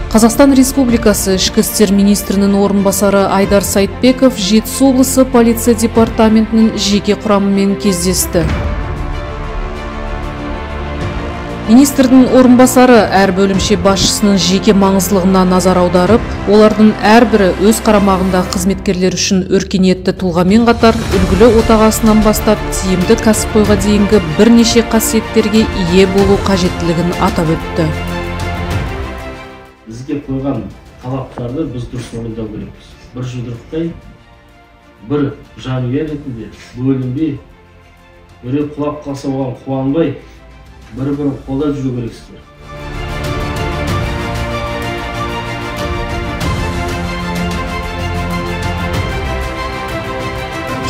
Қазақстан Республикасы Ішкі істер министрінің орынбасары Айдар Сайтбеков Жетісу облысы полиция департаментінің жеке құрамымен кездесті. Министрдің орынбасары әр бөлімше басшысының жеке маңыздылығына назар аударып, олардың әрбірі өз қарамағындағы қызметкерлер үшін өркениетті тұлғамен қатар үлгілі отағасынан бастап тиімді кәсіпқойға дейінгі бірнеше қасиеттерге ие болу қажеттілігін атап өтті. Бізге қойған талаптарды біз дұрыс орындау керекпіз. Бір жұдырықтай, бір жанұя ретінде бөлінбей, біреу құлап қалса оған қуанбай, бір-бірін қолдап жүру керексіздер.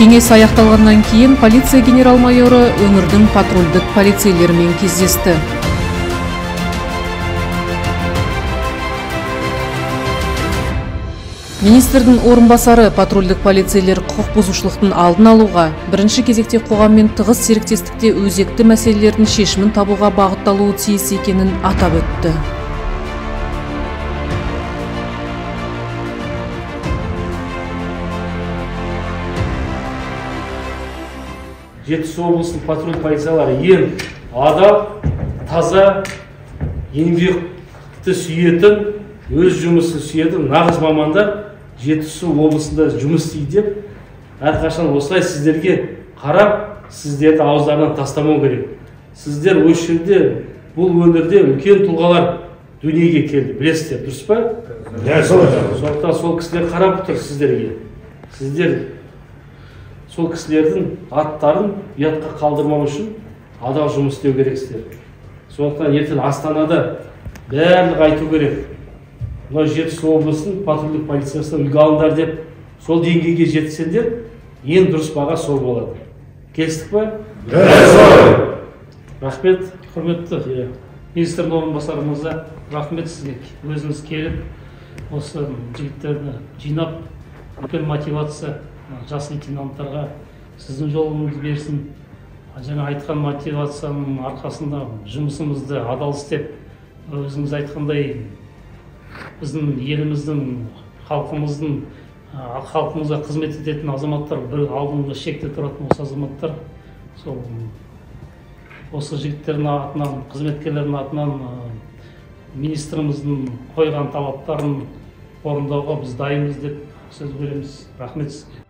Кеңес аяқталғаннан кейін полиция генерал-майоры өңірдің патрульдік полицейлерімен кездесті. Министрдің орынбасары патрульдік полицейлер құқық бұзушылықтың алдын алуға, бірінші кезекте қоғаммен тығыз серіктестікте өзекті мәселелердің шешімін табуға бағытталуы тиіс екенін атап өтті. Жетісу облысының патруль полициялары ең адал, таза, еңбекті сүйетін, өз жұмысын сүйетін нағыз мамандар Жетісу облысында жұмыс істейді деп әрқашан осылай сіздерге қарап, сіздерді ауыздарынан тастамау керек. Сіздер осы жерде, бұл өңірде үлкен тұлғалар дүниеге келді, білесіздер, дұрыс па? Сондықтан сол кісілер қарап тұр сіздерге. Сіздер сол кісілердің аттарын ұятқа қалдырмау үшін адал жұмыс істеу керексіздер. Сондықтан ертең Астанада барлығы айту керек. Мынау Жетісу облысының патрульдік полициясына үлгі алыңдар деп, сол деңгейге жетсеңдер, ең дұрыс баға сол болады. Келістік па? Рахмет. Құрметті министрдің орынбасары мырза, рахмет сізге. Өзіңіз келіп, осы жігіттерді жинап, үлкен мотивация жас лейтенанттарға сіздің жолыңыз берсін. Жаңа айтқан мотивацияның арқасында жұмысымызды адал істеп, өзіңіз айтқандай біздің еліміздің, халқымыздың, халқымызға қызмет ететін азаматтар, бір алдыңғы шекте тұратын осы азаматтар, сол осы жігіттердің атынан, қызметкерлердің атынан министріміздің қойған талаптарын орындауға біз дайынбыз деп сөз береміз. Рахмет сізге.